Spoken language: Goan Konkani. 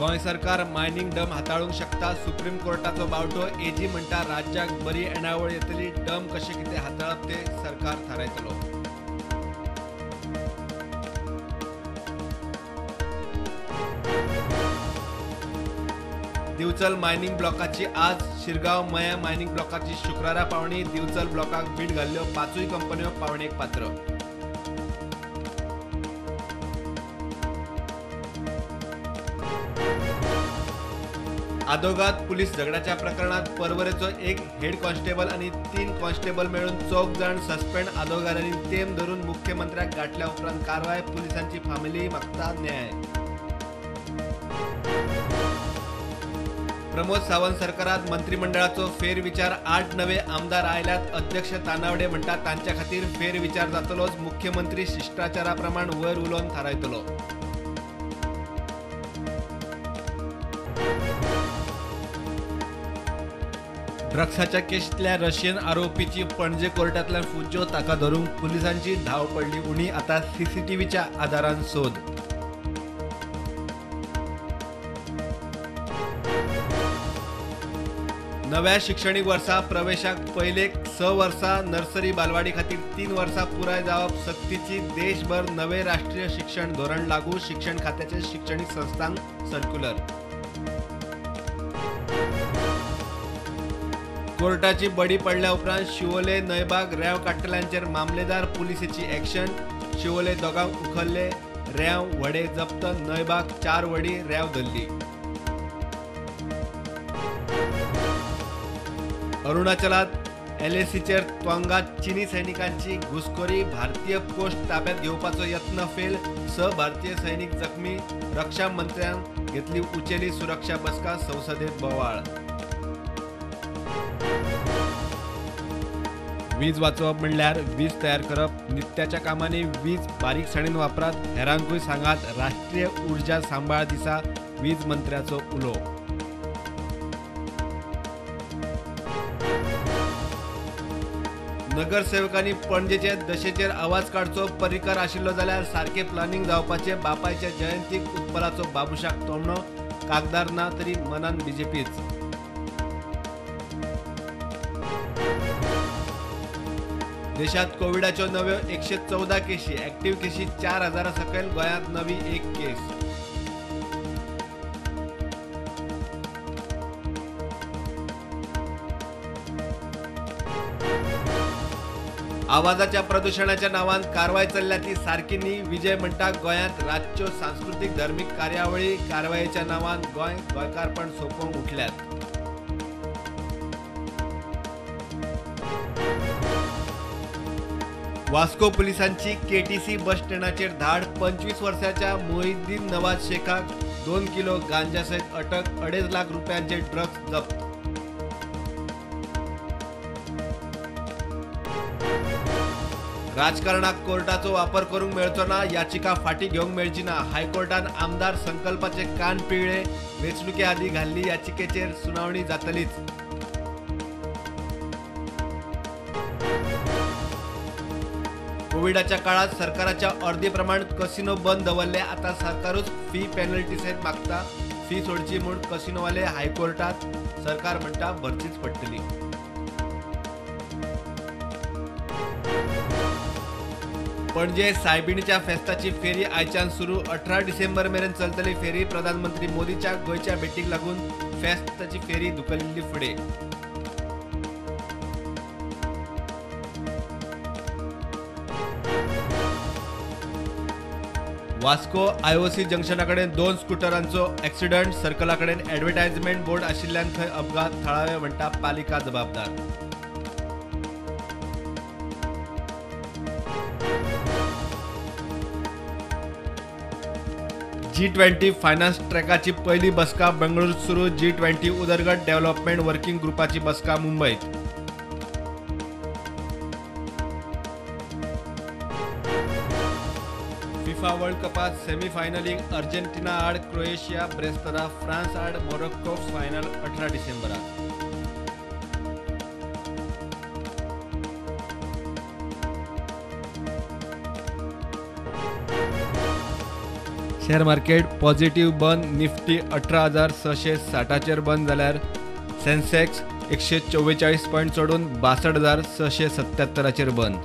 गोंय सरकार मायनिंग डम हाताळूंक शकता, सुप्रीम कोर्टाचो बावटो. एजी म्हणटा राज्याक बरी येणावळ येतली, डम कशें कितें हाताळप तें सरकार थारायतलो. दिवचल मायनिंग ब्लॉकाची आज, शिरगांव मया मायनिंग ब्लॉकाची शुक्रारा पावणी. दिवचल ब्लॉकाक बीड घाल्ल्यो 5 कंपन्यो पावणेक पात्र. आदोगाद पुलीस झगड्याच्या प्रकरणात पर्वरेचो एक हेड कॉन्स्टेबल आनी 3 कॉन्स्टेबल मेळून 4 जाण सस्पेंड. आदोगारांनी तेम धरून मुख्यमंत्र्याक गाठल्या उपरांत कारवाय. पुलिसांची फामिली मागता न्याय. प्रमोद सावंत सरकारात मंत्रिमंडळाचो फेरविचार. 8 नवे आमदार आयल्यात. अध्यक्ष तानावडे म्हणटात तांच्या खातीर फेरविचार जातलोच. मुख्यमंत्री शिश्टाचारा प्रमाण वयर उलोवन थारायतलो. ड्रग्साच्या केशींतल्या रशियन आरोपीची पणजे कोर्टांतल्यान फुज्जो. ताका धरूंक पुलिसांची धांव पडली उणी. आता सीसीटीव्हीच्या आदारान सोद. नव्या शिक्षणीक वर्सा प्रवेशाक पयलेक 6 वर्सां, नर्सरी बालवाडी खातीर 3 वर्सां पुराय जावप सक्तीची. देशभर नवे राष्ट्रीय शिक्षण धोरण लागू. शिक्षण खात्याचे शिक्षणीक संस्थांक सर्क्युलर. कोर्टाची बडी पडल्या उपरांत शिवोले न्हयबाग रेंव काडटल्यांचेर मामलेदार पुलिसेची एक्शन. शिवोले दोगांक उखल्ले, रेंव व्हडे जप्त. न्हयबाग 4 वडी रेंव धरली. अरुणाचलात एलएसीचेर त्वांगात चीनी सैनिकांची घुसखोरी. भारतीय पोस्ट ताब्यात घेवपाचो यत्न फेल. 6 भारतीय सैनिक जखमी. रक्षा मंत्र्यान घेतली उचेली सुरक्षा बसका. संसदेत बोवाळ. वीज वाचोवप म्हणल्यार वीज तयार करप. नित्याच्या कामांनी वीज बारीकसाणेन वापरात, हेरांकूय सांगात. राष्ट्रीय ऊर्जा सांबाळ दिसा वीज मंत्र्याचो उलो. नगरसेवकांनी पणजेचे दशेचेर आवाज काडचो. पर्रीकर आशिल्लो जाल्यार सारकें प्लॅनिंग जावपाचें. बापायच्या जयंतीक उत्पलाचो बाबुशाक तोमणो. कागदार ना तरी मनान बीजेपीच. देशात कोविडाच्यो नव्यो 114 केशी, ऍक्टिव्ह केशी 4000 सकयल. गोंयांत नवी 1 केस. आवाजाच्या प्रदूषणाच्या नावान कारवाय चल्ल्या ती सारकी न्ही. विजय म्हणटा गोंयांत रातच्यो सांस्कृतीक धर्मीक कार्यावळी कारवायेच्या नावान गोंय गोंयकारपण सोंपोवंक उठल्यात. वास्को पुलिसांची केटीसी बस स्टँडाचेर धाड. 25 वर्साच्या मोहिद्दीन नवाज शेखाक 2 किलो गांजा सयत अटक. 2.5 लाख रुपयांचे ड्रग्स जप्त. राजकारणाक कोर्टाचो वापर करूंक मेळचो ना, याचिका फाटी घेवंक मेळची ना. हायकोर्टान आमदार संकल्पाचे कान पिळ्ळे. वेंचणुके आदीं घाल्ली याचिकेचेर सुनावणी जातलीच. कोविडाच्या काळात सरकाराच्या अर्दी प्रमाण कसिनो बंद दवरले. आता सरकारूच फी पेनल्टी सयत मागता. फी सोडची म्हूण कसिनोवाले हायकोर्टात. सरकार म्हणटा भरचीच पडटली. पणजे सायबिणीच्या फेस्ताची फेरी आयच्यान सुरू. 18 डिसेंबर मेरेन चलतली फेरी. प्रधानमंत्री मोदीच्या गोंयच्या भेटीक लागून फेस्ताची फेरी धुकलिल्ली फुडें. वास्को आयओसी जंक्शना कडेन 2 स्कुटरांचो एक्सिडंट. सर्कला कडेन ॲडव्हर्टायजमेंट बोर्ड आशिल्ल्यान थंय अपघात. थळावे म्हणटा पालिका जबाबदार. G20 finance ट्रॅकाची पहिली बसका बेंगळुरूत सुरू. G20 उदरगत डेव्हलपमेंट वर्किंग ग्रुपाची बसका मुंबईत. फिफा वर्ल्ड कपात सेमीफायनलीक अर्जेंटिना आड क्रोएशिया, ब्रेस्तारा फ्रांस आड मोरोक्को. फायनल 18 डिसेंबराक. शेअर मार्केट पॉझिटिव्ह बंद. निफ्टी 18,660 बंद जाल्यार सेन्सेक्स 144 पॉयंट चडून 62,677 बंद.